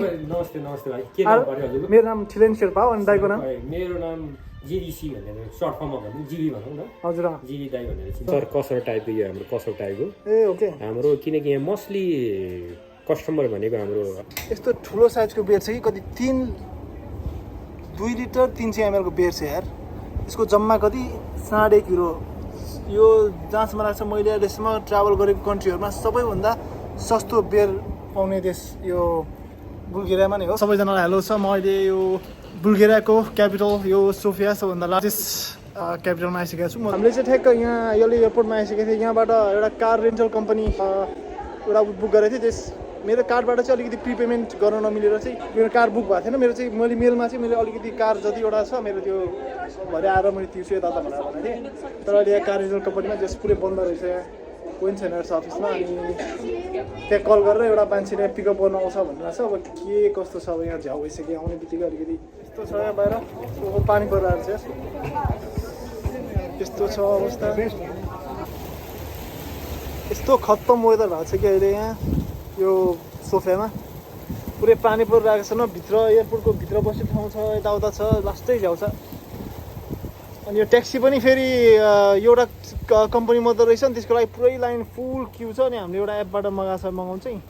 नमस्ते नमस्ते भाइ के नाम पर्यो हजुरको मेरो नाम ठिलेन शेर्पा हो अनि दाइको नाम मेरो नाम जिडीसी भनेर सर्ट फर्ममा भनौँ जिबी भनौँ न हजुर जिबी दाइ भनेर सर कसर टाइपको यो हाम्रो कसर टाइपको ए ओके हाम्रो किनकि यहाँ मोस्टली कस्टमर भनेको हाम्रो यस्तो ठुलो साइजको बेड छ कि कति 2 लिटर 300 ml को बेड छ यार यसको जम्मा कति 1.5 किलो यो जहाँसम्म लाग्छ मैले अहिलेसम्म ट्राभल गरेको कन्ट्रीहरूमा सबैभन्दा सस्तो बेड पाउने देश यो बुल्गेरियामा नै हो सबैजनालाई हेलो छ म अहिले यो बुल्गेरियाको क्यापिटल यो सोफिया सबभन्दा लार्जेस्ट क्यापिटलमा आइसकेको छु हामीले चाहिँ ठ्याक्क यहाँ यो एयरपोर्टमा आइसकेको थिएँ यहाँबाट एउटा कार रेन्टल कम्पनी एउटा बुक गरेको थिएँ त्यस मेरो कार्डबाट चाहिँ अलिकति प्रिपेमेन्ट गर्न नमिलेर चाहिँ मेरो कार बुक भएको थिएन मेरो चाहिँ मैले मेलमा चाहिँ मैले अलिकति कार जतिवटा छ मेरो त्यो भरे आएर मैले तिर्छु यता भनेर भनेको थिएँ तर अहिले यहाँ कार रेन्टल कम्पनीमा जस पुरै बन्द रहेछ यहाँ कोही छैन अफिसमा अनि त्यहाँ कल गरेर एउटा मान्छेले पिकअप गर्न आउँछ भनेर छ अब के कस्तो छ अब यहाँ झ्याउ भइसक्यो आउने बित्तिकै अलिकति यस्तो छ यहाँ बाहिर पानी परिरहेको छ यस्तो छ अवस्था यस्तो खत्तम वेदर भएको छ कि अहिले यहाँ यो सोफियामा पुरै पानी परिरहेको छ न भित्र एयरपोर्टको भित्र बस्ने ठाउँ छ यताउता छ लास्टै झ्याउ छ अनि यो ट्याक्सी पनि फेरि एउटा कम्पनी मात्रै रहेछ नि त्यसको लागि पुरै लाइन फुल क्यु छ अनि हामीले एउटा एपबाट मगाउँछ चाहिँ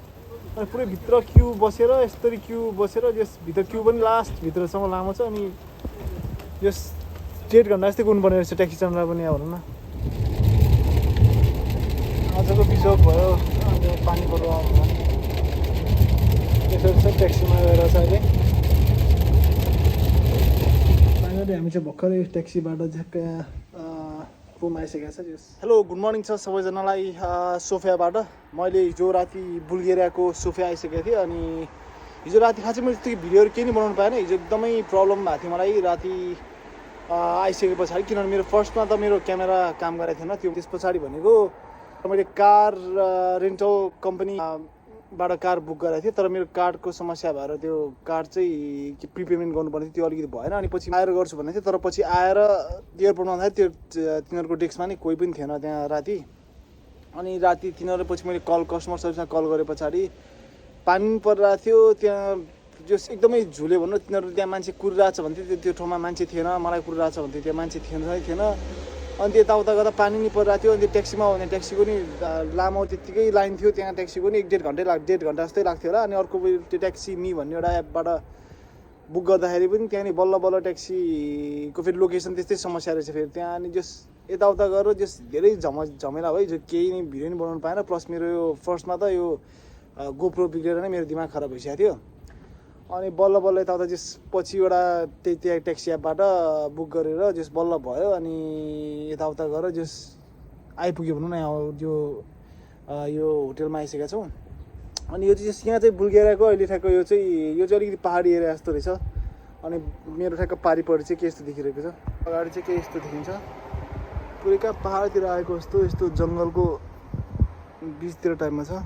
अनि पुरै भित्र क्यु बसेर यस्तरी क्यु बसेर यस भित्र क्यु पनि लास्ट भित्रसम्म लामो छ अनि यस 1.5 घन्टा जस्तै कुर्नुपर्ने रहेछ ट्याक्सी चढ्दा पनि भनौँ न आजको बिजोग भयो आज पानी परेर यसरी छ ट्याक्सीमा गएर छ अहिले फाइनली हामी चाहिँ भर्खरै ट्याक्सीबाट झ्याक्क रुम आइसकेको छ हेलो गुड मर्निङ छ सबैजनालाई सोफियाबाट मैले हिजो राति बुल्गेरियाको सोफिया आइसकेको थिएँ अनि हिजो राति खासै मैले त्यस्तो भिडियोहरू केही नै बनाउनु पाएन हिजो एकदमै प्रब्लम भएको थियो मलाई राति आइसके पछाडि किनभने मेरो फर्स्टमा त मेरो क्यामेरा काम गरेको थिएन त्यो त्यस पछाडि भनेको मैले कार रेन्टल कम्पनीबाट कार बुक गरेको थिएँ तर मेरो कार्डको समस्या भएर त्यो कार्ड चाहिँ प्रिपेमेन्ट गर्नुपर्ने थियो त्यो अलिकति भएन अनि पछि आएर गर्छु भनेको थिएँ तर पछि आएर एयरपोर्टमा आउँदाखेरि त्यो तिनीहरूको डेस्कमा नि कोही पनि थिएन त्यहाँ राति अनि राति तिनीहरू पछि मैले कस्टमर सर्भिसमा कल गरे पछाडि पानी परिरहेको थियो त्यहाँ जस एकदमै झुल्यो भन्नु तिनीहरू त्यहाँ मान्छे कुरिरहेको छ भन्थ्यो त्यो ठाउँमा मान्छे थिएन मलाई कुरिरहेको छ भन्थ्यो त्यहाँ मान्छे थिएन अनि यताउता गर्दा पानी नि परिरहेको थियो अनि त्यो ट्याक्सीमा आउने ट्याक्सीको नि लामो त्यत्तिकै लाइन थियो त्यहाँ ट्याक्सीको नि 1.5 घन्टा जस्तै लाग्थ्यो होला अनि अर्को त्यो ट्याक्सी मी भन्ने एउटा एपबाट बुक गर्दाखेरि पनि त्यहाँ नि बल्ल बल्ल ट्याक्सीको फेरि लोकेसन त्यस्तै समस्या रहेछ फेरि त्यहाँ अनि जस यताउता गरेर जस धेरै झमेला भयो जो केही नि भिडियो नि बनाउनु पाएन प्लस मेरो यो फर्स्टमा त यो गोप्रो बिग्रेर नै मेरो दिमाग खराब भइसकेको थियो अनि बल्ल बल्ल यताउता जस पछिबाट त्यहाँ ट्याक्सी एपबाट बुक गरेर जस बल्ल भयो अनि यताउता गरेर जस आइपुग्यो भनौँ न यो होटेलमा आइसकेका छौँ अनि यो चाहिँ यहाँ चाहिँ बुल्गेरियाको अहिले ठ्याक्क यो चाहिँ अलिकति पहाडी एरिया जस्तो रहेछ अनि मेरो ठ्याक्क पारिपट्टि चाहिँ के यस्तो देखिरहेको छ अगाडि चाहिँ के यस्तो देखिन्छ पुरै कहाँ पहाडतिर आएको यस्तो जङ्गलको बिचतिर टाइपमा छ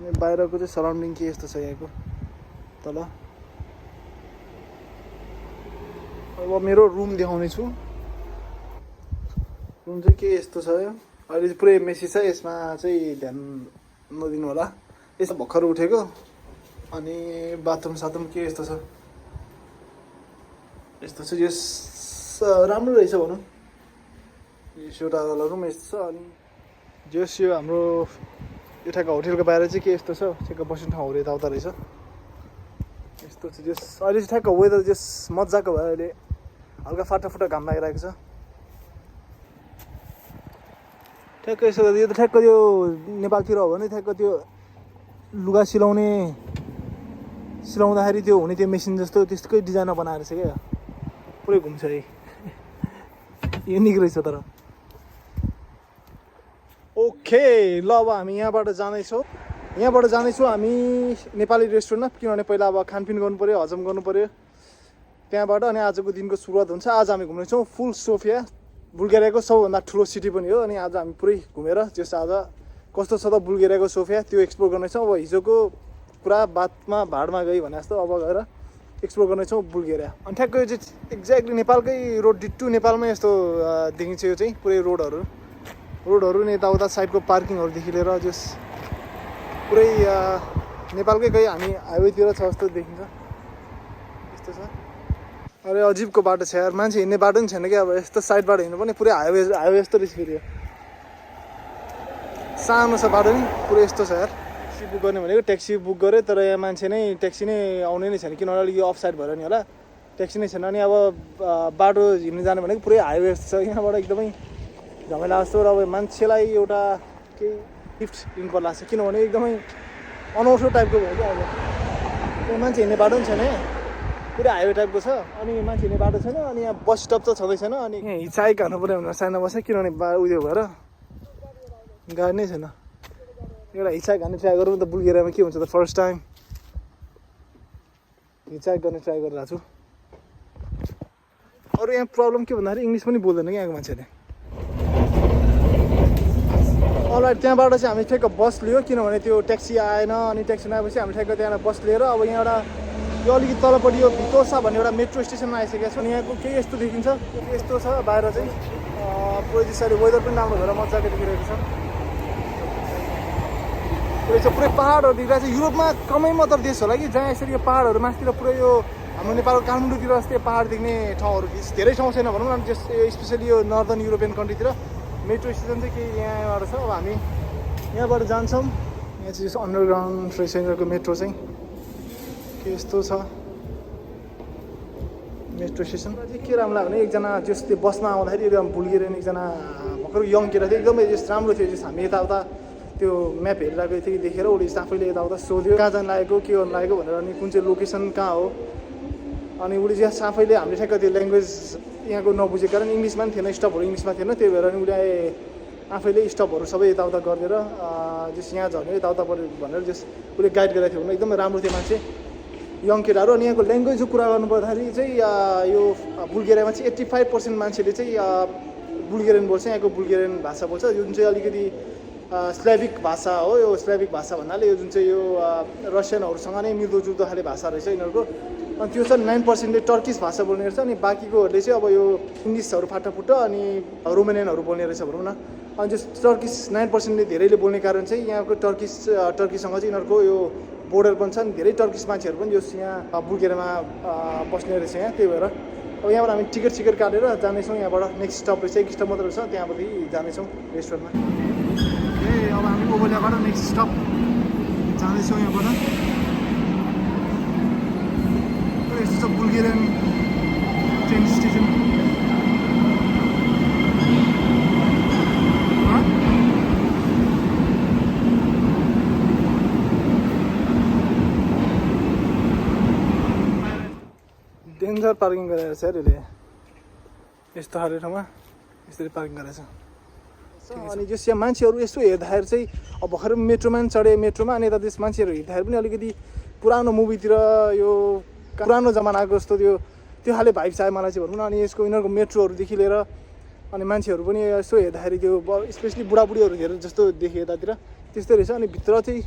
अनि बाहिरको चाहिँ सराउन्डिङ के यस्तो छ यहाँको तल अब मेरो रुम देखाउने छु रुम चाहिँ के यस्तो छ अहिले चाहिँ पुरै मेसी छ यसमा चाहिँ ध्यान नदिनु होला यस्तो भर्खर उठेको अनि बाथरुम साथरुम के यस्तो छ यस्तो छ यस राम्रो रहेछ भनौँ एउटा रुम यस्तो छ अनि जस यो हाम्रो यो ठ्याक्क होटेलको बाहिर चाहिँ के यस्तो छ ठ्याक्क बस्ने ठाउँहरू यताउता रहेछ यस्तो चाहिँ जस अहिले चाहिँ ठ्याक्क वेदर जस मजाको भयो अहिले हल्का फाटाफुटा घाम लागिरहेको छ ठ्याक्क यसो यो त ठ्याक्क त्यो नेपालतिर हो भने ठ्याक्क त्यो लुगा सिलाउँदाखेरि त्यो हुने त्यो मेसिन जस्तो त्यस्तोकै डिजाइनमा बनाएर छ क्या पुरै घुम्छ युनिक रहेछ तर ओके ल अब हामी यहाँबाट जाँदैछौँ हामी नेपाली रेस्टुरेन्टमा किनभने पहिला अब खानपिन गर्नु पऱ्यो हजम गर्नु पऱ्यो त्यहाँबाट अनि आजको दिनको सुरुवात हुन्छ आज हामी घुम्नेछौँ फुल सोफिया बुल्गेरियाको सबभन्दा ठुलो सिटी पनि हो अनि आज हामी पुरै घुमेर जस आज कस्तो छ त बुल्गेरियाको सोफिया त्यो एक्सप्लोर गर्नेछौँ अब हिजोको कुरा बातमा भाडमा गई भने जस्तो अब गएर एक्सप्लोर गर्नेछौँ बुल्गेरिया अनि ठ्याक्क यो चाहिँ एक्ज्याक्टली नेपालकै रोड डिट्टु नेपालमै यस्तो देखिन्छ यो चाहिँ पुरै रोडहरू नि यताउता साइडको पार्किङहरूदेखि लिएर जस पुरै नेपालकै कहीँ हामी हाइवेतिर छ जस्तो देखिन्छ यस्तो छ अरे अजिबको बाटो छ यार मान्छे हिँड्ने बाटो पनि छैन क्या अब यस्तो साइडबाट हिँड्नु पनि पुरै हाइवे जस्तो रहेछ फेरि सानो छ बाटो नि पुरै यस्तो छ यार ट्याक्सी बुक गर्ने भनेको ट्याक्सी बुक गरेँ तर यहाँ मान्छे नै ट्याक्सी नै आउने नै छैन किनभने अलिक यो अफ साइड भएर नि होला ट्याक्सी नै छैन अनि अब बाटो हिँड्नु जानु भनेको पुरै हाइवे छ यहाँबाट एकदमै झमेला जस्तो र अब मान्छेलाई एउटा केही गिफ्ट दिनु पर्ला छ किनभने एकदमै अनौठो टाइपको भयो क्या अब मान्छे हिँड्ने बाटो पनि छैन पुरै हाइवे टाइपको छ अनि मान्छे हिँड्ने बाटो छैन अनि यहाँ बस स्टप त छँदै छैन अनि यहाँ हिचाइक हाल्नु पऱ्यो भनेर सानो बस्छ किनभने उयो भएर गाडी नै छैन एउटा हिचाइक हान्ने ट्राई गरौँ त बुल्गेरियामा के हुन्छ त फर्स्ट टाइम हिचाइक गर्ने ट्राई गरिरहेको छु अरू यहाँ प्रब्लम के भन्दाखेरि इङ्ग्लिस पनि बोल्दैन क्या यहाँको मान्छेले अलराइट त्यहाँबाट चाहिँ हामी ठ्याक्क बस लियो किनभने त्यो ट्याक्सी आएन अनि ट्याक्सी नआएपछि हामी ठ्याक्क त्यहाँ बस लिएर अब यहाँ एउटा यो अलिकति तलपट्टि यो भितोसा भन्ने एउटा मेट्रो स्टेसनमा आइसकेको छ अनि यहाँको केही यस्तो देखिन्छ यस्तो छ बाहिर चाहिँ पुरै त्यसरी वेदर पनि राम्रो भएर मजाले देखिरहेको छ पुरै छ पुरै पाहाडहरू देखिरहेको छ युरोपमा कमै मात्र देश होला कि जहाँ यसरी यो पाहाडहरू माथितिर पुरै यो हाम्रो नेपालको काठमाडौँतिर जस्तै पाहाड देख्ने ठाउँहरू धेरै ठाउँ छैन भनौँ न स्पेसली यो नर्दर्न युरोपियन कन्ट्रीतिर मेट्रो स्टेसन चाहिँ केही यहाँबाट छ अब हामी यहाँबाट जान्छौँ यहाँ चाहिँ अन्डरग्राउन्ड रहेछ यिनीहरूको मेट्रो चाहिँ के यस्तो छ मेट्रो स्टेसन चाहिँ के राम्रो लाग्यो भने एकजना जस त्यो बसमा आउँदाखेरि एकदम बुल्गेरियन एकजना भर्खर यङ केटा थियो एकदमै जस राम्रो थियो जस हामी यताउता त्यो म्याप हेरिरहेको थियो देखेर उसले जस्तो आफैले यताउता सोध्यो कहाँ जानु लागेको के गर्नु लागेको भनेर अनि कुन चाहिँ लोकेसन कहाँ हो अनि उसले जस आफैले हामीले ठ्याक्क त्यो ल्याङ्ग्वेज यहाँको नबुझेको कारण इङ्ग्लिसमा पनि थिएन स्टपहरू इङ्ग्लिसमा थिएन त्यही भएर अनि उसले आफैले स्टपहरू सबै यताउता गरिदिएर जस यहाँ झर्ने यताउता पऱ्यो भनेर जस उसले गाइड गरेको थियो भने एकदमै राम्रो थियो मान्छे यङ केटाहरू अनि यहाँको ल्याङ्ग्वेजको कुरा गर्नु पर्दाखेरि चाहिँ यो बुल्गेरियामा चाहिँ 85% मान्छेले चाहिँ बुल्गेरियन बोल्छ यहाँको बुल्गेरियन भाषा बोल्छ जुन चाहिँ अलिकति स्ल्याभिक भाषा हो यो स्ल्याभिक भाषा भन्नाले यो जुन चाहिँ यो रसियनहरूसँग नै मिल्दोजुल्दो खाले भाषा रहेछ यिनीहरूको अनि त्यो चाहिँ 9%ले टर्किस भाषा बोल्ने रहेछ अनि बाँकीकोहरूले चाहिँ अब यो इङ्ग्लिसहरू फाटाफुट्ट अनि रोमानियनहरू बोल्ने रहेछ भनौँ न अनि त्यो टर्किस 9%ले धेरैले बोल्ने कारण चाहिँ यहाँको टर्कीसँग चाहिँ यिनीहरूको यो बोर्डर पनि छ नि धेरै टर्किस मान्छेहरू पनि यो यहाँ बुल्गेरियामा बस्ने रहेछ यहाँ त्यही भएर अब यहाँबाट हामी टिकट काटेर जानेछौँ यहाँबाट नेक्स्ट स्टप रहेछ एक स्टप मात्र रहेछ त्यहाँपछि जानेछौँ रेस्टुरेन्टमा ए अब हामी ओभरल्याबाट नेक्स्ट स्टप जाँदैछौँ यहाँबाट यस्तो छ Bulgarian train station danger parking गरेर छ यसले यस्तो खाले ठाउँमा यसरी पार्किङ गरेछ अनि जस यहाँ मान्छेहरू यसो हेर्दाखेरि चाहिँ अब भर्खर मेट्रोमा पनि चढे मेट्रोमा अनि यता त्यस मान्छेहरू हेर्दाखेरि पनि अलिकति पुरानो मुभीतिर यो पुरानो जमानाको जस्तो त्यो खाले भाइब्स आयो मलाई चाहिँ भनौँ न अनि यसको यिनीहरूको मेट्रोहरूदेखि लिएर अनि मान्छेहरू पनि यसो हेर्दाखेरि त्यो स्पेसली बुढाबुढीहरू हेरेर जस्तो देखेँ यतातिर त्यस्तै रहेछ अनि भित्र चाहिँ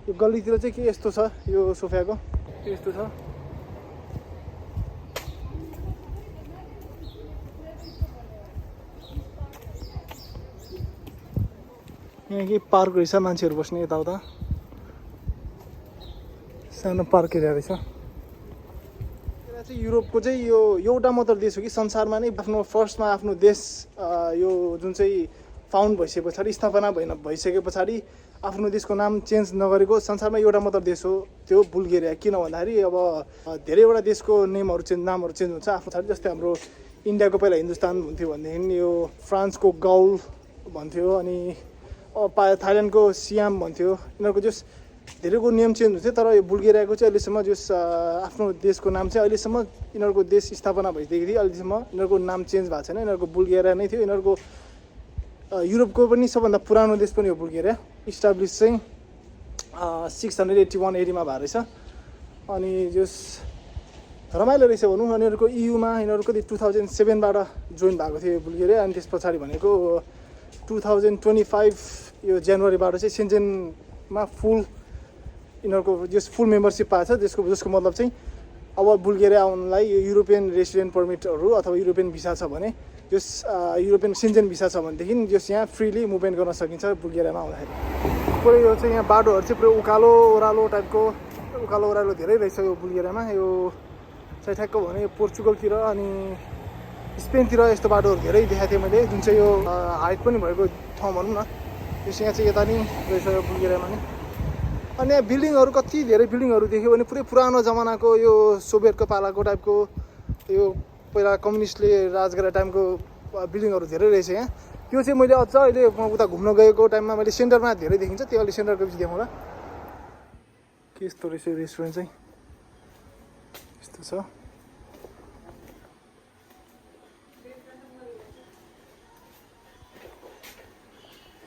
यो गल्लीतिर चाहिँ के यस्तो छ यो सोफियाको यस्तो छ यहाँ के पार्क रहेछ मान्छेहरू बस्ने यताउता सानो पार्क एरिया रहेछ चाहिँ युरोपको चाहिँ यो एउटा मात्र देश हो कि संसारमा नै आफ्नो फर्स्टमा आफ्नो देश यो जुन चाहिँ फाउन्ड भइसके पछाडि स्थापना भइसके पछाडि आफ्नो देशको नाम चेन्ज नगरेको संसारमा एउटा मात्र देश हो त्यो बुल्गेरिया किन भन्दाखेरि अब धेरैवटा देशको नामहरू चेन्ज हुन्छ आफ्नो पछाडि जस्तै हाम्रो इन्डियाको पहिला हिन्दुस्तान हुन्थ्यो भनेदेखि यो फ्रान्सको गौल भन्थ्यो अनि थाइल्यान्डको सियाम भन्थ्यो यिनीहरूको जस धेरैको नियम चेन्ज हुन्थ्यो तर यो बुल्गेरियाको चाहिँ अहिलेसम्म जस आफ्नो देशको नाम चाहिँ अहिलेसम्म यिनीहरूको देश स्थापना भइसकेको थियो अहिलेसम्म यिनीहरूको नाम चेन्ज भएको छैन यिनीहरूको बुल्गेरिया नै थियो यिनीहरूको युरोपको पनि सबभन्दा पुरानो देश पनि हो बुल्गेरिया इस्टाब्लिस चाहिँ 681 एडीमा भएको रहेछ अनि जस रमाइलो रहेछ भनौँ यिनीहरूको इयुमा यिनीहरू कति 2007बाट जोइन भएको थियो बुल्गेरिया अनि त्यस पछाडि भनेको 2025 यो जनवरीबाट चाहिँ सेन्जेनमा यिनीहरूको जस फुल मेम्बरसिप पाएको छ जसको मतलब चाहिँ अब बुल्गेरिया आउनलाई यो युरोपियन रेसिडेन्ट पर्मिटहरू अथवा युरोपियन भिसा छ भने जस युरोपियन सेन्जेन भिसा छ भनेदेखि जस यहाँ फ्रिली मुभमेन्ट गर्न सकिन्छ बुल्गेरियामा आउँदाखेरि पुरै यो चाहिँ यहाँ बाटोहरू चाहिँ पुरै उकालो ओह्रालो टाइपको उकालो ओह्रालो धेरै रहेछ यो बुल्गेरियामा यो चाहिँ ठ्याक्क भने पोर्चुगलतिर अनि स्पेनतिर यस्तो बाटोहरू धेरै देखाएको थिएँ मैले जुन चाहिँ यो हाइट पनि भएको ठाउँ भनौँ न यहाँ चाहिँ यता नि रहेछ यो बुल्गेरियामा नि अनि यहाँ बिल्डिङहरू कति धेरै बिल्डिङहरू देख्यो भने पुरै पुरानो जमानाको यो सोभियतको पालाको टाइपको यो पहिला कम्युनिस्टले राज गरेको टाइमको बिल्डिङहरू धेरै रहेछ यहाँ त्यो चाहिँ मैले अझ अहिले उता घुम्न गएको टाइममा मैले सेन्टरमा धेरै देखिन्छ त्यो अहिले सेन्टरको पछि देखाउँला के यस्तो रहेछ रेस्टुरेन्ट चाहिँ यस्तो छ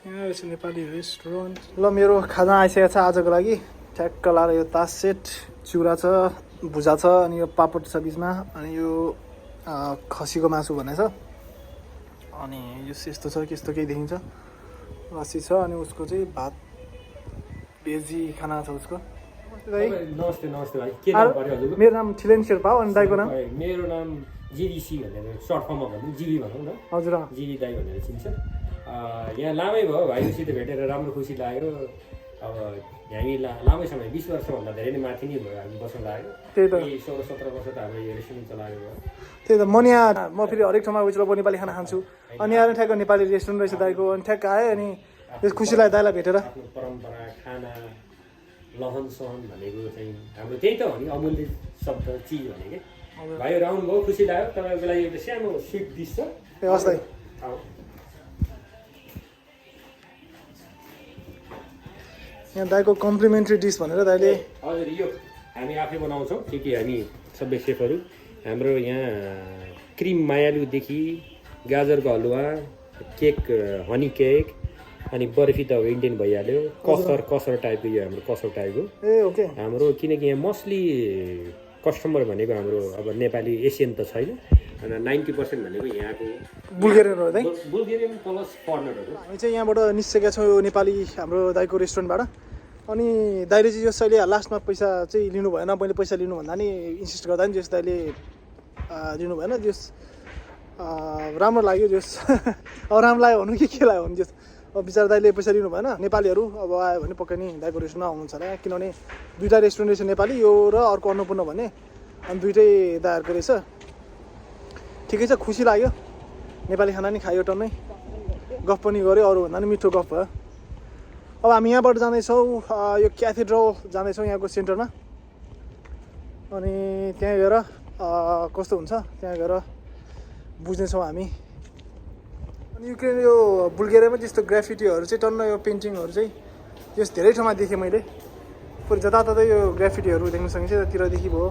यहाँ रहेछ नेपाली रेस्टुरेन्ट ल मेरो खाना आइसकेको छ आजको लागि ठ्याक्क लाएर यो तास सेट चिउरा छ भुजा छ अनि यो पापड छ बिचमा अनि यो खसीको मासु भने छ अनि यो यस्तो छ यस्तो केही देखिन्छ लस्सी छ अनि उसको चाहिँ भात भेजी खाना छ उसको नमस्ते नमस्ते भाइ के नाम पर्यो हजुरको मेरो नाम ठिलेन शेर्पा हो अनि दाइको नाम मेरो नाम जिडिसी भनेर सर्ट फर्ममा भनौँ जिबी भनौँ न हजुर जिबी दाई भनेर चिन्छ यहाँ लामै भयो भाइसित भेटेर राम्रो खुसी लाग्यो अब हामी लामै समय 20 वर्षभन्दा धेरै नै माथि नै भयो हामी बस्न लाग्यो त्यही त 16-17 वर्ष त हाम्रो यो रेस्टुरेन्ट चलाएको भयो त्यही त म यहाँ म फेरि हरेक ठाउँमा गएपछि नेपाली खाना खान्छु अनि यहाँ ठ्याक्क नेपाली रेस्टुरेन्ट रहेछ दाइको अनि ठ्याक्क आएँ अनि त्यस खुसी लाग्यो दाइलाई भेटेर आफ्नो परम्परा खाना लहन सहन भनेको चाहिँ हाम्रो त्यही त हो नि अमूल्य शब्द चिज भनेको भाइहरू आउनुभयो खुसी लाग्यो तपाईँको लागि एउटा सानो स्विट डिस छ ए हस् दाइ यहाँ दाइको कम्प्लिमेन्ट्री डिस भनेर दाइले हजुर यो हामी आफै बनाउँछौँ के हामी सबै सेफहरू हाम्रो यहाँ क्रिम मायालुदेखि गाजरको हलुवा केक हनी केक अनि बर्फी त अब इन्डियन भइहाल्यो कसर टाइपको यो हाम्रो कसर टाइपको ए ओके हाम्रो किनकि यहाँ मोस्टली कस्टमर भनेको हाम्रो अब नेपाली एसियन त छैन अनि 90% भनेको यहाँको बुल्गेरियनहरू दाइ बुल्गेरियन प्लस फरेनरहरू हामी चाहिँ यहाँबाट निस्केका छौँ यो नेपाली हाम्रो दाइको रेस्टुरेन्टबाट अनि दाइले चाहिँ जस अहिले लास्टमा पैसा चाहिँ लिनु भएन मैले पैसा लिनु भन्दा नि इन्सिस्ट गर्दा नि जस दाइले लिनु भएन जस राम्रो लाग्यो जस अब राम्रो लाग्यो भन्नु के लाग्यो भने जस अब बिचरा दाइले पैसा लिनु भएन नेपालीहरू अब आयो भने पक्कै नि दाइको रेस्टुरेन्टमा आउनुहुन्छ होला किनभने दुईवटा रेस्टुरेन्ट रहेछ नेपाली यो र अर्को अन्नपूर्ण भन्ने अनि दुइटै दाइहरूको रहेछ ठिकै छ खुसी लाग्यो नेपाली खाना नि खायो टन्नै गफ पनि गऱ्यो अरूभन्दा नि मिठो गफ भयो अब हामी यहाँबाट जाँदैछौँ यो क्याथेड्रल जाँदैछौँ यहाँको सेन्टरमा अनि त्यहाँ गएर कस्तो हुन्छ त्यहाँ गएर बुझ्नेछौँ हामी अनि युक्रेन यो बुल्गेरियामा त्यस्तो ग्राफिटीहरू चाहिँ टन्न यो पेन्टिङहरू चाहिँ यस धेरै ठाउँमा देखेँ मैले पुरै जताततै यो ग्राफिटीहरू देख्न सकिन्छ यतातिरदेखि भयो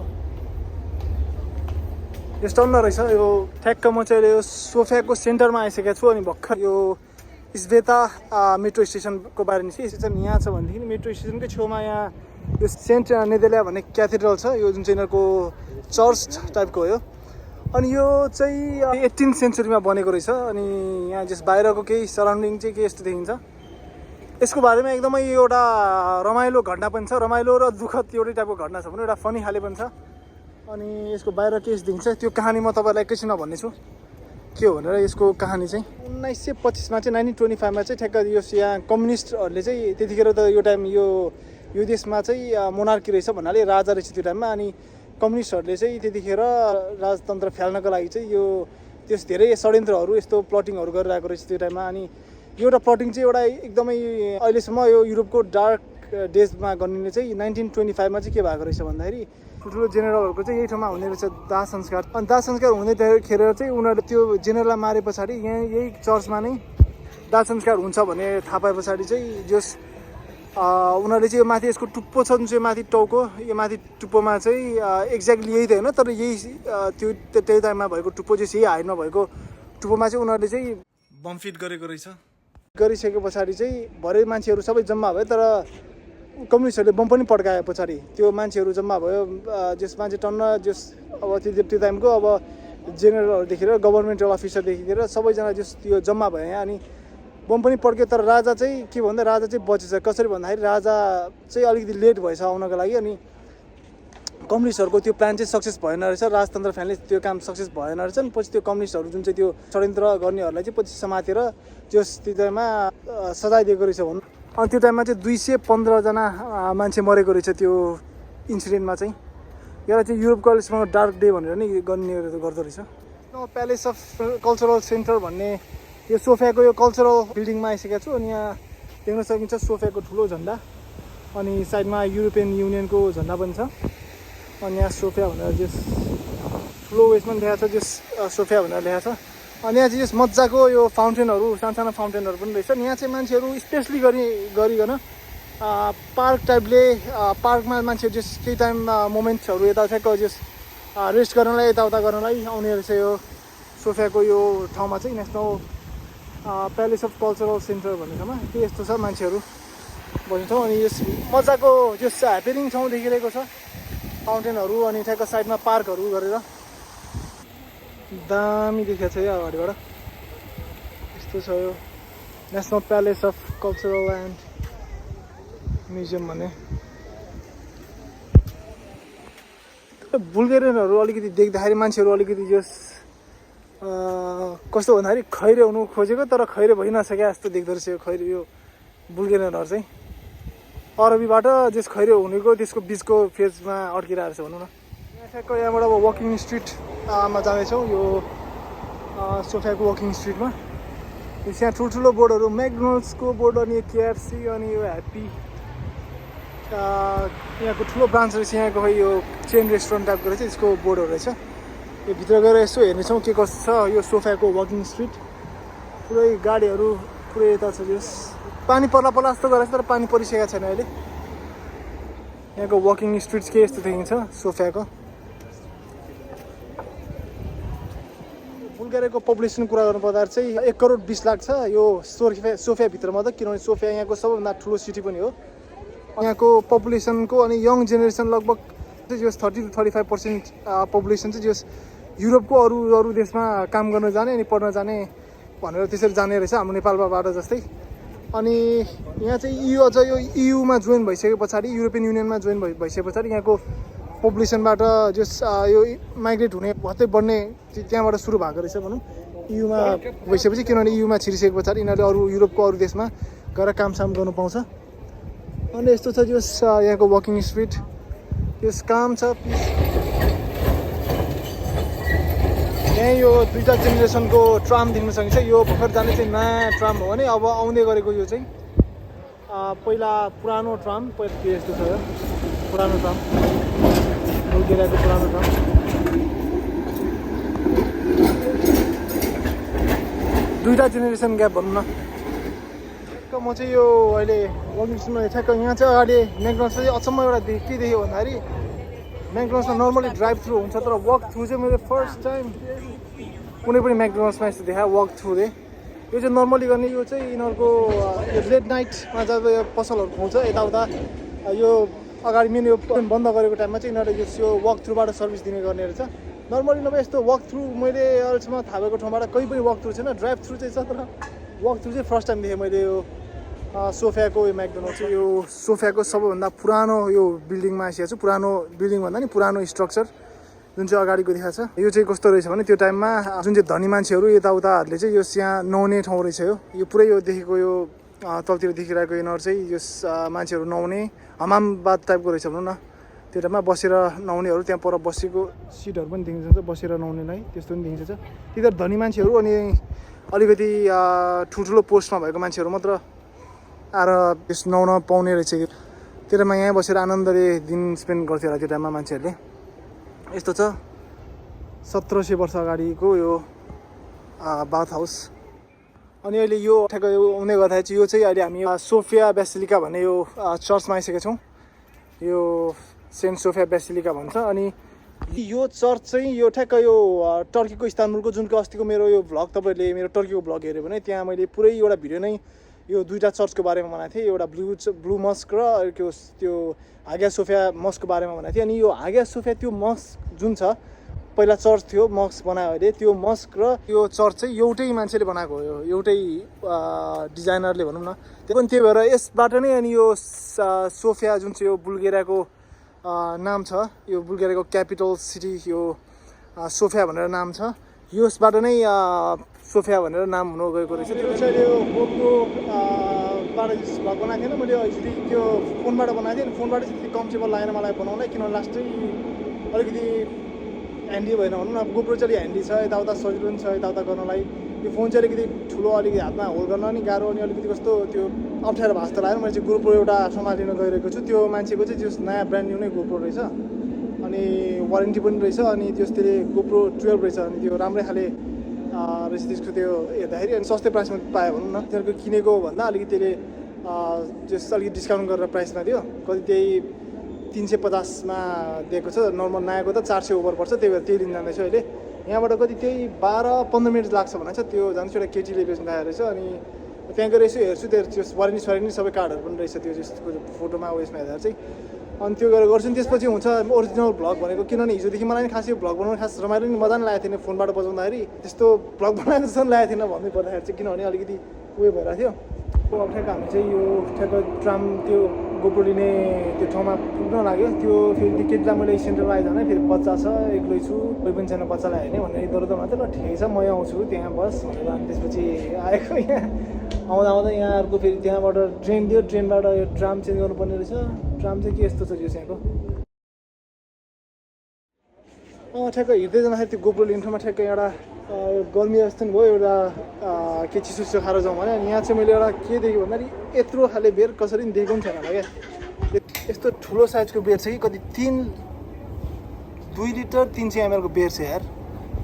यस टन्न रहेछ यो ठ्याक्क म चाहिँ यो सोफियाको सेन्टरमा आइसकेको छु अनि भर्खर यो इस्बेता मेट्रो स्टेसनको बारेमा स्टेसन यहाँ छ भनेदेखि मेट्रो स्टेसनकै छेउमा यहाँ यो सेन्ट नेदेलिया भन्ने क्याथेड्रल छ यो जुन चाहिँ यिनीहरूको चर्च टाइपको हो यो अनि यो चाहिँ 18th सेन्चुरीमा बनेको रहेछ अनि यहाँ जस बाहिरको केही सराउन्डिङ चाहिँ के यस्तो देखिन्छ यसको बारेमा एकदमै एउटा रमाइलो घटना पनि छ रमाइलो र दुःखद एउटै टाइपको घटना छ भने एउटा फनी खाले पनि छ अनि यसको बाहिर के देखिन्छ त्यो कहानी म तपाईँलाई एकैछिनमा भन्नेछु के हो भनेर यसको कहानी चाहिँ 1925मा चाहिँ 1925मा चाहिँ ठ्याक्क यो यहाँ कम्युनिस्टहरूले चाहिँ त्यतिखेर त यो टाइम यो देशमा चाहिँ मोनार्की रहेछ भन्नाले राजा रहेछ त्यो टाइममा अनि कम्युनिस्टहरूले चाहिँ त्यतिखेर राजतन्त्र फ्याल्नको लागि चाहिँ यो त्यस धेरै षड्यन्त्रहरू यस्तो प्लटिङहरू गरिरहेको रहेछ त्यो टाइममा अनि एउटा प्लटिङ चाहिँ एउटा एकदमै अहिलेसम्म यो युरोपको डार्क डेजमा गनिने चाहिँ 1925मा चाहिँ के भएको रहेछ भन्दाखेरि ठुल्ठुलो जेनरलहरूको चाहिँ यही ठाउँमा हुने रहेछ दाह संस्कार अनि दाह संस्कार हुँदैखेर चाहिँ उनीहरूले त्यो जेनरललाई मारे पछाडि यही चर्चमा नै दाह संस्कार हुन्छ भन्ने थाहा पाए पछाडि चाहिँ जस उनीहरूले चाहिँ यो माथि यसको टुप्पो छ जुन चाहिँ माथि टाउको यो माथि टुप्पोमा चाहिँ एक्ज्याक्टली यही त होइन तर यही त्यो त्यही टाइममा भएको टुप्पो चाहिँ यही हाइटमा भएको टुप्पोमा चाहिँ उनीहरूले चाहिँ बम फिट गरेको रहेछ गरिसके पछाडि चाहिँ भरे मान्छेहरू सबै जम्मा भयो तर कम्युनिस्टहरूले बम पनि पड्काए पछाडि त्यो मान्छेहरू जम्मा भयो जस मान्छे टन्न जस अब त्यो टाइमको अब जेनरलहरूदेखि र गभर्मेन्टल अफिसरदेखि लिएर सबैजना जस त्यो जम्मा भयो यहाँ अनि बम पनि पड्क्यो तर राजा चाहिँ के भन्दा राजा चाहिँ बचेछ कसरी भन्दाखेरि राजा चाहिँ अलिकति लेट भएछ आउनको लागि अनि कम्युनिस्टहरूको त्यो प्लान चाहिँ सक्सेस भएन रहेछ राजतन्त्र फ्यानले त्यो काम सक्सेस भएन रहेछ अनि पछि त्यो कम्युनिस्टहरू जुन चाहिँ त्यो षड्यन्त्र गर्नेहरूलाई चाहिँ पछि समातेर त्यो स्थितिमा सजाय दिएको रहेछ भनौँ अनि त्यो टाइममा चाहिँ 215 जना मान्छे मरेको रहेछ त्यो इन्सिडेन्टमा चाहिँ। यसलाई चाहिँ युरोप कलेजसँग डार्क डे भनेर नै गन्ने गर्दो रहेछ। प्यालेस अफ कल्चरल सेन्टर भन्ने यो सोफियाको यो कल्चरल बिल्डिङमा आइसकेको छु। अनि यहाँ देख्न सकिन्छ सोफियाको ठुलो झन्डा, अनि साइडमा युरोपियन युनियनको झन्डा पनि छ। अनि यहाँ सोफिया भनेर जस ठुलो उयसमा लेखेको छ, जस सोफिया भनेर लेखेको छ। अनि यहाँ चाहिँ यस मजाको यो फाउन्टेनहरू, सानो फाउन्टेनहरू पनि रहेछ। यहाँ चाहिँ मान्छेहरू स्पेसली गरिकन पार्क टाइपले पार्कमा मान्छेहरू जस केही टाइम मोमेन्ट्सहरू यता ठ्याक्क जस रेस्ट गर्नलाई यताउता गर्नलाई आउने रहेछ। यो सोफियाको यो ठाउँमा चाहिँ national palace of cultural centre भन्ने ठाउँमा के यस्तो छ, मान्छेहरू बस्ने ठाउँ। अनि यस मजाको जस ह्यापनिङ ठाउँ देखिरहेको छ, फाउन्टेनहरू अनि ठ्याक्क साइडमा पार्कहरू गरेर दामी देखेको छ। यो अगाडिबाट यस्तो छ यो national palace of cultural and museum भन्ने। बुल्गेरियनहरू अलिकति देख्दाखेरि मान्छेहरू अलिकति जस कस्तो भन्दाखेरि खैरे हुनु खोजेको तर खैरे भइ नसके जस्तो देख्दो रहेछ यो खैरे, यो बुल्गेरियनहरू चाहिँ अरबीबाट जस खैरे हुनेको त्यसको बिचको फेजमा अड्किरहेको रहेछ भनौँ न। यहाँ ठ्याक्क यहाँबाट अब वकिङ स्ट्रिटमा जाँदैछौँ, यो सोफियाको वकिङ स्ट्रिटमा। यहाँ ठुल्ठुलो बोर्डहरू, म्याकडोनल्ड्सको बोर्ड अनि केएफसी अनि यो ह्याप्पी यहाँको ठुलो ब्रान्च रहेछ। यहाँको खै यो चेन रेस्टुरेन्ट टाइपको रहेछ, यसको बोर्डहरू रहेछ। यो भित्र गएर यसो हेर्नेछौँ के कस्तो छ यो सोफियाको वकिङ स्ट्रिट। पुरै गाडीहरू पुरै यता छ, जस पानी पर्ला जस्तो गरेको छ तर पानी परिसकेको छैन अहिले। यहाँको वकिङ स्ट्रिट्स के यस्तो देखिन्छ सोफियाको। बुल्गेरियाको पपुलेसन कुरा गर्नुपर्दा चाहिँ 1 करोड 20 लाख छ यो सोफियाभित्र मात्र, किनभने सोफिया यहाँको सबैभन्दा ठुलो सिटी पनि हो। यहाँको पपुलेसनको अनि यङ जेनेरेसन लगभग जस 30 to 35% पपुलेसन चाहिँ जस युरोपको अरू देशमा काम गर्न जाने अनि पढ्न जाने भनेर त्यसरी जाने रहेछ, हाम्रो नेपालबाट जस्तै। अनि यहाँ चाहिँ EU अझ यो EUमा जोइन भइसके पछाडि, युरोपियन युनियनमा जोइन भइसके पछाडि यहाँको पपुलेसनबाट जस यो माइग्रेट हुने भत्तै बढ्ने त्यहाँबाट सुरु भएको रहेछ भनौँ EUमा भइसकेपछि। किनभने EUमा छिरिसके पछाडि यिनीहरूले युरोपको अरू देशमा गएर कामसाम गर्नु पाउँछ। अनि यस्तो छ जस यहाँको वकिङ स्ट्रिट, यस काम छ। यहाँ यो 2टा जेनेरेसनको ट्राम देख्न सकिन्छ। यो भर्खर जाने चाहिँ नयाँ ट्राम हो भने अब आउँदै गरेको यो चाहिँ पहिला पुरानो ट्राम। पहिला के यस्तो छ यो पुरानो ट्राम, बुल्गेरियाको पुरानो ट्राम। दुईटा जेनेरेसन ग्याप भनौँ न। म चाहिँ यो अहिले वकिङ स्ट्रिटमा ठ्याक्क यहाँ चाहिँ अगाडि म्याकडोनल्ड्स चाहिँ अचम्म एउटा के देख्यो भन्दाखेरि म्याकडोनल्ड्समा नर्मली ड्राइभ थ्रु हुन्छ तर वक थ्रु चाहिँ मैले फर्स्ट टाइम कुनै पनि म्याकडोनल्ड्समा यस्तो देखायो वक थ्रुले। यो चाहिँ नर्मली गर्ने, यो चाहिँ यिनीहरूको यो लेट नाइटमा जब यो पसलहरू खुवाउँछ यताउता, यो अगाडि मेन यो बन्द गरेको टाइममा चाहिँ यिनीहरूले यो वक थ्रुबाट सर्भिस दिने गर्ने रहेछ। नर्मली नभए यस्तो वक थ्रु मैले अहिलेसम्म थाहा भएको ठाउँबाट कहीँ पनि वक थ्रु छैन, ड्राइभ थ्रु चाहिँ छ तर वक थ्रु चाहिँ फर्स्ट टाइम देखेँ मैले। यो सोफियाको यो म्याकडोनल्ड्स चाहिँ यो सोफियाको सबैभन्दा पुरानो यो बिल्डिङमा आइसकेको छु। पुरानो बिल्डिङ भन्दा नि पुरानो स्ट्रक्चर जुन चाहिँ अगाडिको देखाएको छ। यो चाहिँ कस्तो रहेछ भने त्यो टाइममा जुन चाहिँ धनी मान्छेहरू यताउताहरूले चाहिँ यो यहाँ नुहाउने ठाउँ रहेछ। यो पुरै यो देखेको यो तलतिर देखिरहेको यिनीहरू चाहिँ यो मान्छेहरू नुहाउने हमामबाद टाइपको रहेछ भनौँ न। त्यो टाइममा बसेर नुहाउनेहरू, त्यहाँ पर बसेको सिटहरू पनि देखिन्छ बसेर नुहाउनेलाई, त्यस्तो पनि देखिन्छ। तिनीहरू धनी मान्छेहरू अनि अलिकति ठुल्ठुलो पोस्टमा भएको मान्छेहरू मात्र आएर त्यस नुहाउन पाउने रहेछ। त्यो टाइममा यहीँ बसेर आनन्दले दिन स्पेन्ड गर्थ्यो होला त्यो टाइममा मान्छेहरूले। यस्तो छ 1700 वर्ष अगाडिको यो बाथ हाउस। अनि अहिले यो ठ्याक्क यो आउँदै गर्दाखेरि चाहिँ यो चाहिँ अहिले हामी सोफिया बेसिलिका भन्ने यो चर्चमा आइसकेका छौँ। यो सेन्ट सोफिया बेसिलिका भन्छ। अनि यो चर्च चाहिँ यो ठ्याक्क यो टर्कीको इस्तानबुलको जुनको अस्तिको मेरो यो भ्लग तपाईँहरूले मेरो टर्कीको भ्लग हेऱ्यो भने त्यहाँ मैले पुरै एउटा भिडियो नै यो दुईटा चर्चको बारेमा बनाएको थिएँ। एउटा ब्लू मस्क र त्यो हागिया सोफिया मस्कको बारेमा बनाएको थिएँ। अनि यो हागिया सोफिया त्यो मस्क जुन छ पहिला चर्च थियो, मस्क बनायो अहिले, त्यो मस्क र यो चर्च चाहिँ एउटै मान्छेले बनाएको हो, एउटै डिजाइनरले भनौँ न। त्यही भएर यसबाट नै अनि यो सोफिया जुन चाहिँ यो बुल्गेरियाको नाम छ, यो बुल्गेरियाको क्यापिटल सिटी यो सोफिया भनेर नाम छ, यसबाट नै सोफिया भनेर नाम हुन गएको रहेछ। त्यो पछाडि यो बोटको ल्यापटपबाट भ्लग बनाएको थिएन मैले एक्चुली त्यो फोनबाट बनाएको थिएँ फोनबाट चाहिँ त्यति कम्फर्टेबल लागेन मलाई बनाउनलाई किनभने लास्टै अलिकति ह्यान्डी भएन भनौँ न गोप्रो चाहिँ अलिक ह्यान्डी छ यताउता सजिलो पनि छ यताउता गर्नलाई यो फोन चाहिँ अलिकति ठुलो अलिकति हातमा होल्ड गर्न नि गाह्रो अनि अलिकति कस्तो त्यो अप्ठ्यारो भएको जस्तो लाग्यो मैले चाहिँ गोप्रो एउटा सम्हालिन गइरहेको छु त्यो मान्छेको चाहिँ त्यो नयाँ ब्रान्ड न्यू नै गोप्रो रहेछ अनि वारेन्टी पनि रहेछ अनि त्यसले गोप्रो 12 रहेछ अनि त्यो राम्रै खाले रहेछ त्यसको त्यो हेर्दाखेरि अनि सस्तै प्राइसमा पायो भनौँ न तिनीहरूको किनेको भन्दा अलिकति त्यसले जस अलिकति डिस्काउन्ट गरेर प्राइसमा दियो कति त्यही 350मा दिएको छ नर्मल नयाँको त 400 ओभर पर्छ त्यही भएर त्यही लिन जाँदैछु अहिले यहाँबाट कति त्यही 12-15 मिनट लाग्छ भनेको छ त्यो जान्छु एउटा केटीले बेच्नु गएको रहेछ अनि त्यहाँ गएर यसो हेर्छु त्यो वारेन्टी सबै कार्डहरू पनि रहेछ त्यो जस्तो फोटोमा उयसमा हेर्दा चाहिँ अनि त्यो गरेर गर्छु नि त्यसपछि हुन्छ ओरिजिनल भ्लग भनेको किनभने हिजोदेखि मलाई नि खास यो भ्लग बनाउनु खास रमाइलो नि मजा नि लागेको थिएन फोनबाट बजाउँदाखेरि त्यस्तो भ्लग बनाएको जस्तो लागेको थिएन भन्नै पर्दाखेरि चाहिँ किनभने अलिकति उयो भइरहेको थियो ठ्याक्क हामी चाहिँ यो ठ्याक्क ट्राम त्यो गोप्रो लिने त्यो ठाउँमा पुग्न लाग्यो त्यो फेरि त्यो केटीलाई मैले सेन्टरमा आइज भने फेरि बच्चा छ एक्लै छु कोही पनि छैन बच्चालाई हेर्ने भनेर इधर मात्रै ल ठिकै छ म आउँछु त्यहाँ बस भनेर अनि त्यसपछि आएको यहाँ आउँदा यहाँहरूको फेरि त्यहाँबाट ट्रेन दियो ट्रेनबाट यो ट्राम चेन्ज गर्नुपर्ने रहेछ ट्राम चाहिँ के यस्तो छ यो यहाँको ठ्याक्क हिँड्दै जाँदाखेरि त्यो गोप्रो लिने ठाउँमा ठ्याक्क एउटा गर्मी जस्तो नि भयो एउटा के चिसो खाएर जाउँ भने अनि यहाँ चाहिँ मैले एउटा के देखेँ भन्दाखेरि यत्रो खाले बेर कसरी पनि देखेको पनि छैन होला क्या यस्तो ठुलो साइजको बेर छ कि कति 2 लिटर 300 ml को बेर छ यार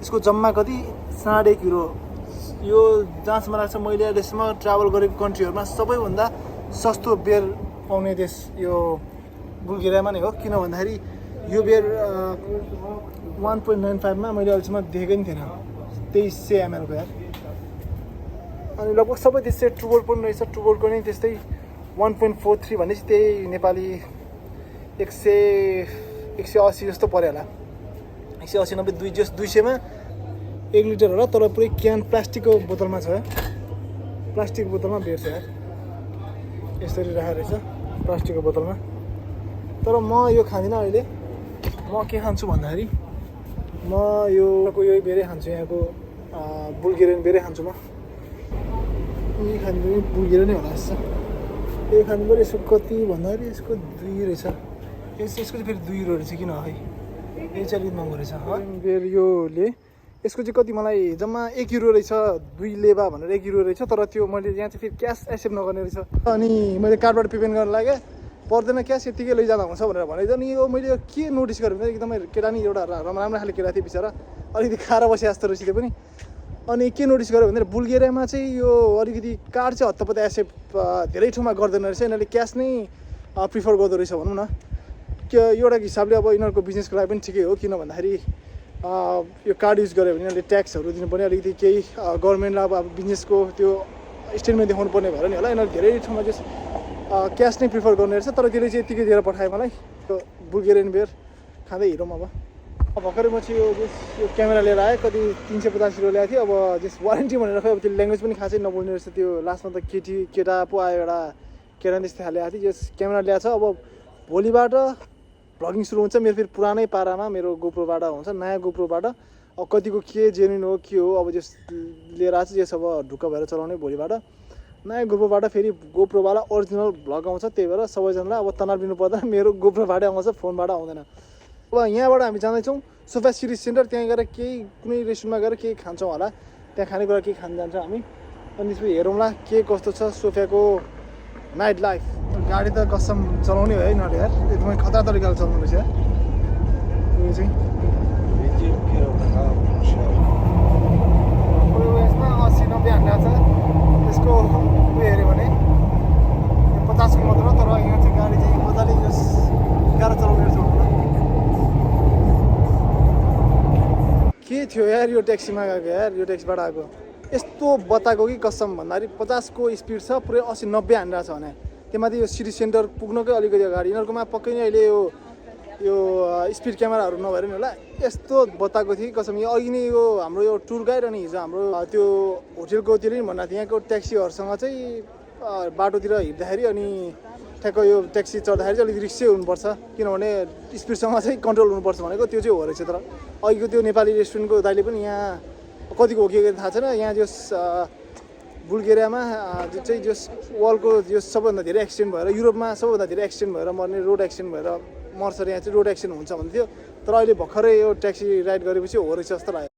यसको जम्मा कति 1.5 युरो यो जहाँसम्म लाग्छ मैले अहिलेसम्म ट्राभल गरेको कन्ट्रीहरूमा सबैभन्दा सस्तो बेर पाउने देश यो बुल्गेरियामा नै हो किन भन्दाखेरि यो बेर 1.95 मा मैले अहिलेसम्म देखेकै पनि थिएन 2300 ml को यार अनि लगभग सबै त्यस्तै टुबोल्ट पनि रहेछ टुबोल्टको नै त्यस्तै 1.43 भनेपछि त्यही नेपाली 180 जस्तो पऱ्यो होला 180 90 200 मा 1 लिटर होला तर पुरै क्यान प्लास्टिकको बोतलमा छ प्लास्टिक बोतलमा बेर छ यार यसरी राखेको रहेछ प्लास्टिकको बोतलमा तर म यो खाँदिनँ अहिले म के खान्छु भन्दाखेरि म यो यही बेरै खान्छु यहाँको बुल्गेरियन बेरै खान्छु म यही खानु बुल्गेरियन नै होला जस्तो यही खानु पऱ्यो यसको कति भन्दाखेरि यसको 2 रहेछ यसको चाहिँ फेरि 2 युरो रहेछ किन है यो चाहिँ अलिक महँगो रहेछ बेर योले यसको चाहिँ कति मलाई जम्मा 1 युरो रहेछ 2 लेबा भनेर 1 युरो रहेछ तर त्यो मैले यहाँ चाहिँ फेरि क्यास एक्सेप्ट नगर्ने रहेछ अनि मैले कार्डबाट पेमेन्ट गर्न लागेँ पर्दैन क्यास यतिकै लैजाँदा हुन्छ भनेर भनेको नि यो मैले के नोटिस गरेँ भने एकदमै केटा नि एउटा राम्रो खाले केटा थियो बिचरा अलिकति खाएर बसे जस्तो रहेछ त्यो पनि अनि के नोटिस गरेँ भन्दाखेरि बुल्गेरियामा चाहिँ यो अलिकति कार्ड चाहिँ हत्तपत्त एक्सेप्ट धेरै ठाउँमा गर्दैन रहेछ यिनीहरूले क्यास नै प्रिफर गर्दो रहेछ भनौँ न एउटा हिसाबले अब यिनीहरूको बिजनेसको लागि पनि ठिकै हो किन भन्दाखेरि यो कार्ड युज गऱ्यो भने यिनीहरूले ट्याक्सहरू दिनुपर्ने अलिकति केही गभर्मेन्टलाई अब बिजनेसको त्यो स्टेटमेन्ट देखाउनु पर्ने भएर नि होला यिनीहरू धेरै ठाउँमा चाहिँ क्यास नै प्रिफर गर्ने रहेछ तर त्यसले चाहिँ यतिकै दिएर पठायो मलाई त्यो बुल्गेरियन बेर खाँदै हिँडौँ अब भर्खरै म चाहिँ यो क्यामेरा लिएर आएँ कति 350 युरो ल्याएको थिएँ अब जस वारेन्टी भनेर खै अब त्यो ल्याङ्ग्वेज पनि खासै नबोल्ने रहेछ त्यो लास्टमा त केटा पो आयो एउटा केटा त्यस्तै खाले आएको थियो जस क्यामेरा ल्याएको छ अब भोलिबाट भ्लगिङ सुरु हुन्छ मेरो फेरि पुरानै पारामा मेरो गोप्रोबाट हुन्छ नयाँ गोप्रोबाट अब कतिको के जेन्युन हो के हो अब जस लिएर आएको छ जस अब ढुक्क भएर चलाउने भोलिबाट नयाँ गोप्रोबाट फेरि गोप्रोबाट ओरिजिनल भ्लग आउँछ त्यही भएर सबैजनालाई अब तनाव लिनु पर्दैन मेरो गोप्रोबाटै आउँछ फोनबाट आउँदैन अब यहाँबाट हामी जाँदैछौँ सोफा सिटी सेन्टर त्यहाँ गएर केही कुनै रेस्टुरेन्टमा गएर केही खान्छौँ होला त्यहाँ खानेकुरा केही खान जान्छ हामी अनि त्यसपछि हेरौँला के कस्तो छ सोफियाको नाइट लाइफ गाडी त कसम चलाउने हो है यिनीहरूले यार एकदमै खतरा तरिकाले चलाउनु रहेछ यार यो चाहिँ यसमा 80-90 हान्डा छ त्यसको उयो हेऱ्यो भने 50 को मात्र तर यहाँ चाहिँ गाडी चाहिँ मजाले यस गाह्रो चलाउने रहेछ के थियो यार यो ट्याक्सीमा गएको यार यो ट्याक्सीबाट आएको यस्तो बताएको कि कसम भन्दाखेरि 50 को स्पिड छ पुरै 80-90 हानिरहेको छ भने त्यहीमाथि यो सिटी सेन्टर पुग्नकै अलिकति अगाडि यिनीहरूकोमा पक्कै नै अहिले यो स्पिड क्यामेराहरू नभएर नि होला यस्तो बताएको थियो कसम यो अघि नै यो हाम्रो यो टुर गाइड अनि हिजो हाम्रो त्यो होटेलकोतिर नि भन्दा थियो यहाँको ट्याक्सीहरूसँग चाहिँ बाटोतिर हिँड्दाखेरि अनि ठ्याक्क यो ट्याक्सी चढ्दाखेरि चाहिँ अलिक रिक्सै हुनुपर्छ किनभने स्पिडसँग चाहिँ कन्ट्रोल हुनुपर्छ भनेको त्यो चाहिँ हो रहेछ तर अघिको त्यो नेपाली रेस्टुरेन्टको दाइले पनि यहाँ कतिको हो के थाहा छैन यहाँ जस बुल्गेरियामा जुन चाहिँ जो वर्ल्डको यो सबैभन्दा धेरै एक्सिडेन्ट भएर युरोपमा सबैभन्दा धेरै एक्सिडेन्ट भएर मर्ने रोड एक्सिडेन्ट भएर मर्छ र यहाँ चाहिँ रोड एक्सिडेन्ट हुन्छ भन्थ्यो तर अहिले भर्खरै यो ट्याक्सी राइड गरेपछि हो रहेछ जस्तो लाग्यो